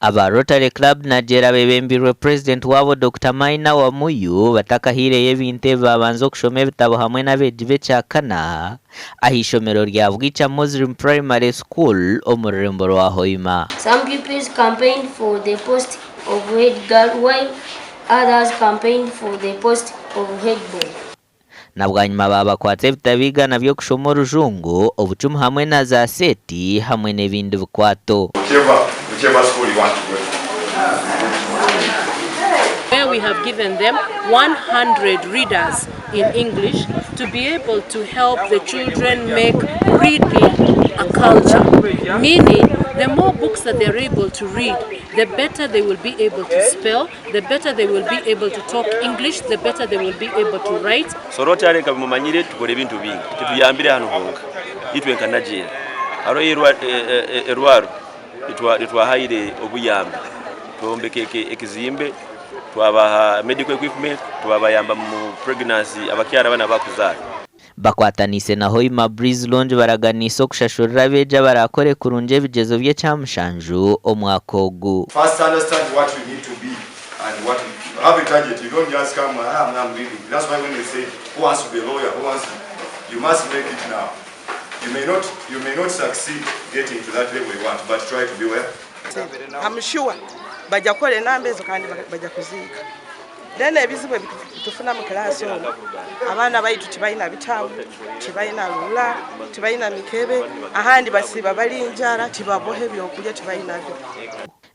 Aba Rotary Club Najjera bebembirwe Purezidenti waabo Dokita Maina Wamuyu batakahaireyo ebintu ebi babanza okushoma ebitabo hamwe n'abeegi b'ekyakana ah'eishomero rya Bwicha Muslim Primary School omu rurembo rwa Hoima. Some pupils campaigned for the post of head girl while others campaigned for the post of head boy. Na bwanyima baabakwatsa ebitabo igana by'okushoma Orujungu, obucumu hamwe na za seeti hamwe n'ebindi bikwato. Whichever, whichever school you want to go to. Where we have given them 100 readers in English to be able to help the children make reading a culture, meaning the more books that they're able to read, the better they will be able to spell, the better they will be able to talk English, the better they will be able to write. So Rotary nka bimumanyire tukora ebintu bingi tituyambire hanu honka itwe nka Najjera hariho erwaro ritwahaire obuyambi twombeka ekizimbe twabaha medical equipment twabayamba mu pregnancy abakyara banu abakuzaara. Bakwataniise na Hoima Breeze Lounge baraganiise okushashurira abeegi abaraakore kurungi ebigyezo by'ekyamushanju omwaka ogu. First understand what you need to be and what you have a target you don't just come ah I'm reading that's why when they say who wants to be a lawyer who wants to you must make it now you may not you may not succeed getting to that level you want but try to be where I'm sure bajja kukora enamba ezo kandi bajja kuziika. Then ebizibu ebitufuna mu class omu abaana baitu tibalina bitabu, tibalina rula, tibalina mikebe, ahandi basiiba bali njara, tibaboha ebyokulya tibalinabyo.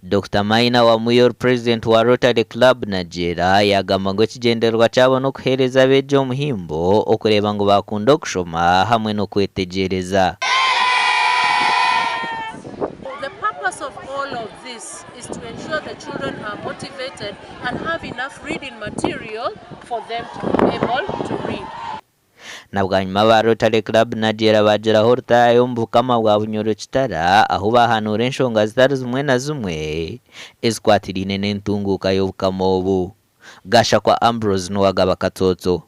Dokita Maina Wamuyu ori Purezidenti wa Rotary Club Najjera yaagamba ngu ekigyendererwa kyabo n'okuheereza abeegi omuhimbo okureeba ngu baakunda okushoma hamwe n'okwetegyereza. The purpose of all of this is to ensure the children are motivated and have enough reading material for them to be able to read. Na bwanyima aba Rotary Club Najjera baagiraho orutaayo omu Bukama bwa Bunyoro Kitara ahu baahanuura enshonga zitari zimwe na zimwe ezikwatiraine n'entunguuka y'Obukama obu. Gashakwa Ambrose Nuwagaba Katsotso.